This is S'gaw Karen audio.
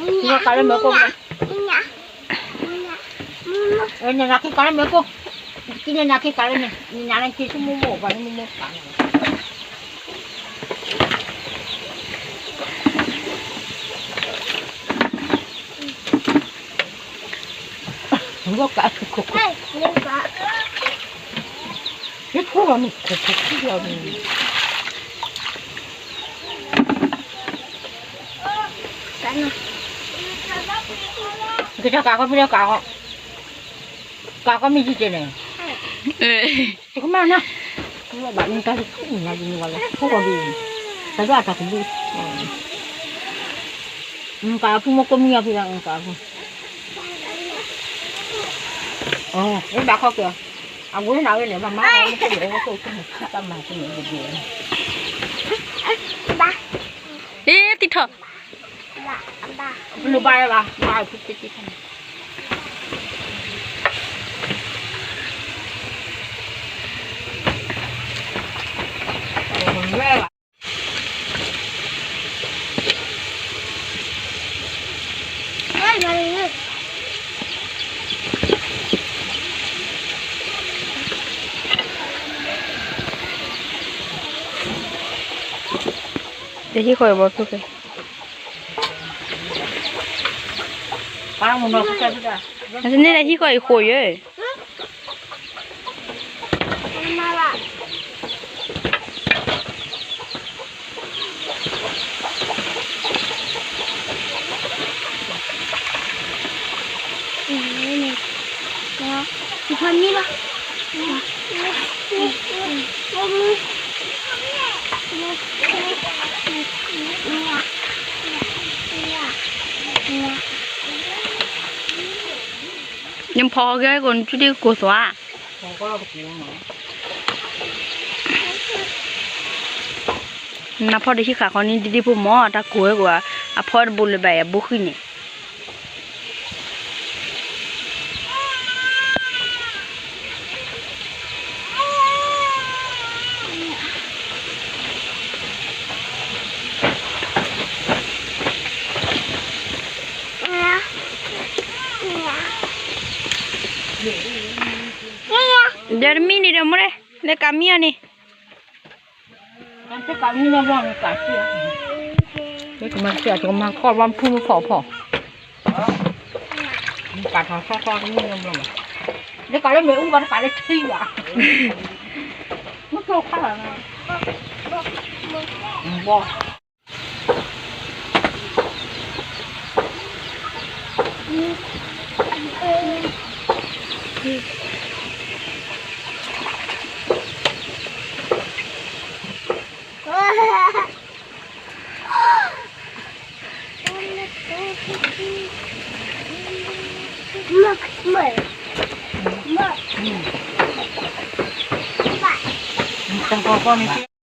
ကလၢမဲာ်ကိၢ်, နနာ်က့ကလၢမဲာ်ကိၢ်, ကနနာ်က့ကလၢန့ၣ် နနာ်က့ဆိမိၢ်မိၢ်ပှၤန့ၣ်မိၢ်မိၢ်ပှၤန့ၣ်, ယထူၣ်လီၤန့ၣ် ခိၣ်ခိၣ်လီၤန့ၣ်, ကစၢ်ကးခီဖံလၢကးခီ, ကးခီမ့ၢ်ယံၤကဲန့ၣ်, တကမၣ်နီၤ, ဘၣ်မ့ၢ်တၢ်လၢထူၣ်နၤယံၤဝဲလၢ ထူၣ်ဂီၤဒံး, တၢ်ဒွးအတၢ်ကဘုး, ကးဖုမိၢ်ကိၢ်မံအီၤဖံလၢကးဖု, ဘၣ်ခီက့ၤ, အဝဲနၤဝဲလဲၣ် ဘၣ်မၤအီၤလၢက့ၤအဝဲက့ၤဆိမိၣ်တၢ်မၤက့ၤန့ၣ်ဒ်, အ့ တံထီၣ်, ဘၣ်ဘၣ်ဘၣ်ဖုတံထီၣ်န့ၣ် တဟံးဃီအံၤဘီဖုၣ်ဖဲ, န့ၣ်လၢဟံးဃီအံၤဃိယဲၢ် နဖီကဲကိးနထူၣ်ဒံးကိးသွါ, နဖီတဟံးဃာ်ဃီန့ၣ် ဒ်ဒ်ဖိမ့ၢ် တၢ်ကိးဝဲကွၢ်, အဖီတဘိလၢၤဘၣ်အံၤ အဘိဃံန့ၣ် ဒီးတမံၤန့ၣ်ဒီးမိၢ်လၢ လၢကးမံအီၤန့ၣ် ကမၤစၢ်ကမၤခီၣ်ဘီဖုဖီၣ်ဖီၣ်, ကးထီၣ်ဆီဆီတမံၤဘီ, လၢကးလၢမ့ၣ်အူဘၣ်တကးလၢထံဘၣ်, မ့ၢ်ကျိခါလီၤ, ဘီ တၢ်ကီကီန့ၣ်